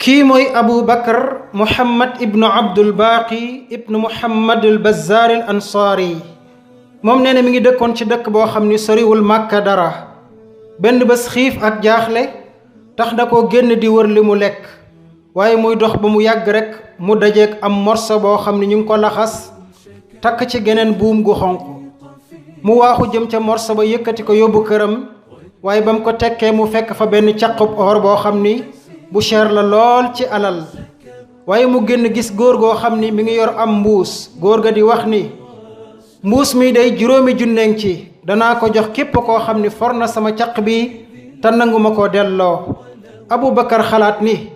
kii mooy Abu Bakr Muhammad ibnu Abdul Baqi ibnu Muhammad al Bazzar al Ansaari moom nee na mi ngi dëkkoon ci dëkk boo xam ni soriwul Màkka dara. benn bés xiif ak jaaxle tax da ko génn di wër li mu lekk waaye muy dox ba mu yàgg rekk mu dajeek am morso boo xam ni ñu ngi ko laxas takk ci geneen buum gu xonq mu waaxu jëm ca morso ba yëkkati ko yóbbu këram waaye ba mu ko tekkee mu fekk fa benn caqub or boo xam ni bu cher la lool ci alal waaye mu génn gis góor goo xam ni mi ngi yor am mbuus góor ga di wax ni mbuus mi day 5 junneeng ci danaa ko jox képp koo xam ni for na sama caq bi te nanguma ko delloo. Abu Bakar xalaat ni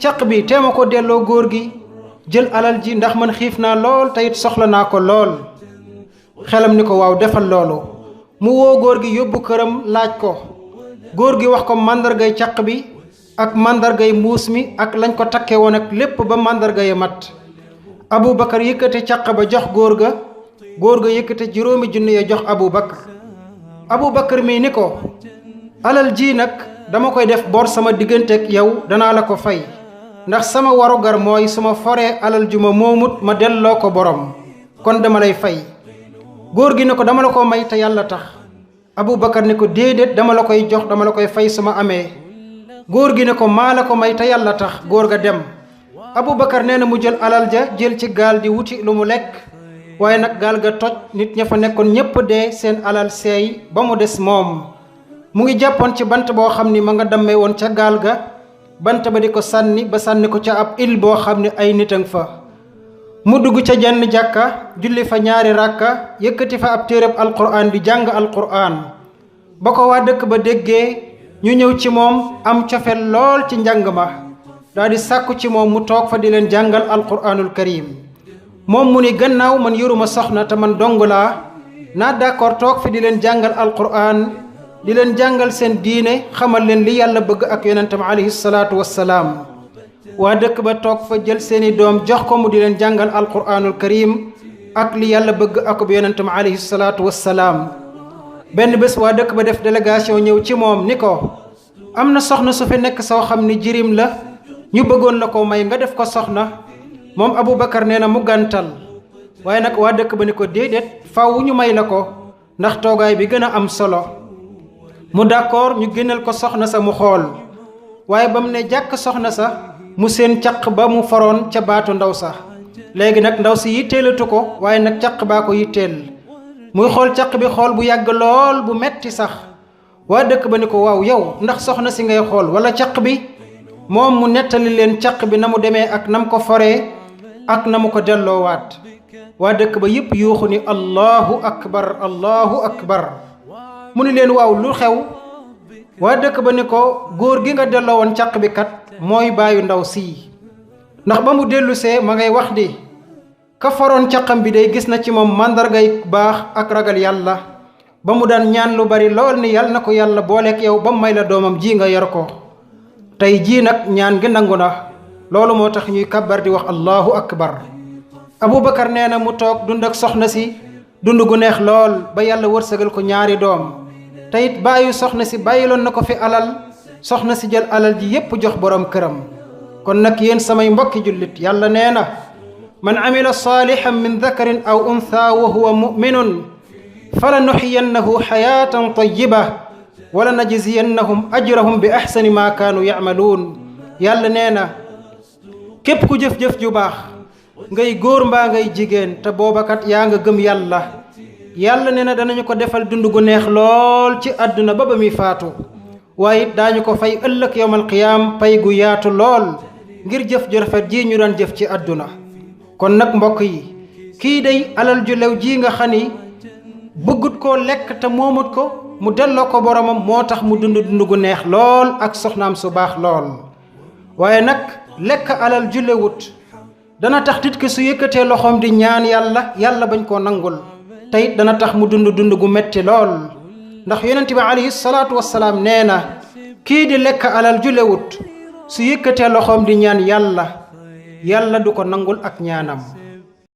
caq bi teema ko delloo góor gi jël alal ji ndax man xiif naa lool te it soxla naa ko lool. xelam ni ko waaw defal loolu mu woo góor gi yóbbu këram laaj ko góor gi wax ko màndargay caq bi ak màndargay mbuus mi ak lañ ko takke woon ak lépp ba màndarga yi mat. Abu Bakar yëkkate caq ba jox góor ga yëkkate 5 junne ya jox Abu Bakar. Abu Bakar mii ni ko alal ji nag dama koy def bor sama digganteeg yow danaa la ko fay ndax sama warugar mooy su ma foree alal ju ma moomut ma delloo ko borom kon dama lay fay. góor gi ne ko dama la ko may te yàlla tax. Abu Bakar ne ko déedéet dama la koy jox dama la koy fay su ma amee. góor gi ne ko maa la ko may te yàlla tax. góor ga dem. Abu Bakar nee na mu jël alal ja jël ci gaal di wuti lu mu lekk waaye nag gaal ga toj nit ña fa nekkoon ñépp dee seen alal seey ba mu des moom. mu ngi jàppoon ci bant boo xam ni ma nga dammee woon ca gaal ga bant ba di ko sànni ba sànni ko ca ab île boo xam ne ay nit a nga fa. mu dugg ca jenn jàkka julli fa 2 ràkka yëkkati fa ab téereb alquran di jàng alquran ba ko waa dëkk ba déggee ñu ñëw ci moom am cofeel lool ci njàng ma daal di sàkku ci moom mu toog fa di leen jàngal alquranul karim. moom mu ni gannaaw man yoruma soxna te man dong laa naa d'accord toog fi di leen jàngal alquran di leen jàngal seen diine xamal leen li yàlla bëgg ak yonentam alayhi salaatu wassalaam. waa dëkk ba toog fa jël seeni doom jox ko mu di leen jàngal alquranul karim ak li yàlla bëgg ak yonentam alayhi salaatu wassalaam. benn bés waa dëkk ba def délégation ñëw ci moom ni ko am na soxna su fi nekk soo xam ni jirim la ñu bëggoon la ko may nga def ko soxna. moom Abu Bakar nee na mu gàntal waaye nag waa dëkk ba ni ko déedéet faaw ñu may la ko ndax toogaay bi gën a am solo. mu d'accord ñu génneel ko soxna sa mu xool waaye ba mu ne jàkk soxna sa mu seen caq ba mu foroon ca baatu ndaw sa. léegi nag ndaw si yitteelatu ko waaye nag caq baa ko yitteel muy xool caq bi xool bu yàgg lool bu metti sax. waa dëkk ba ni ko waaw yow ndax soxna si ngay xool wala caq bi. moom mu nettali leen caq bi na mu demee ak nam ko foree ak na mu ko delloowaat. waa dëkk ba yépp yuuxu ni allahu akbar allahu akbar. mu ni leen waaw lu xew. waa dëkk ba ni ko góor gi nga delloo woon caq bi kat mooy baayu ndaw sii ndax ba mu dellusee ma ngay wax di ka foroon caqam bi day gis na ci moom màndargay baax ak ragal yàlla ba mu daan ñaan lu bari lool ni yàlla na ko yàlla booleek yow ba mu may la doomam ji nga yor ko. tey jii nag ñaan gi nangu na loolu moo tax ñuy kabbar di wax allahu akbar. Abu Bakar nee na mu toog dund ak soxna si dund gu neex lool ba yàlla wërsëgal ko 2 doom te it bàyyi soxna si bàyyiloon na ko fi alal soxna si jël alal ji yépp jox borom këram. kon nag yéen samay mbokki jullit yàlla nee na man amila saalihan min dakarin aw untha wa huwa muminun fala nuxiyannahu xayaatan tayiba wala najziyannahum ajrahum bi ahsani ma kaanu yacmaluun. yàlla nee na képp ku jëf-jëf ju baax ngay góor mbaa ngay jigéen te boobakat yaa nga gëm yàlla yàlla nee na danañu ko defal dund gu neex lool ci àdduna ba ba muy faatu waaye it daañu ko fay ëllëg yowmal qiyaam pay gu yaatu lool ngir jëf ju rafet ji ñu daan jëf ci àdduna. kon nag mbokk yi kii day alal ju lew ji nga xam ni bëggut koo lekk te moomut ko mu delloo ko boromam moo tax mu dund gu neex lool ak soxnaam su baax lool. waaye nag lekk alal ju lewut dana tax nit ki su yëkkatee loxoom di ñaan yàlla bañ koo nangul te it dana tax mu dund gu metti lool ndax yonent bi alayhi salaatu wassalaam nee na kii di lekk alal ju lewut su yëkkatee loxoom di ñaan yàlla du ko nangul ak ñaanam.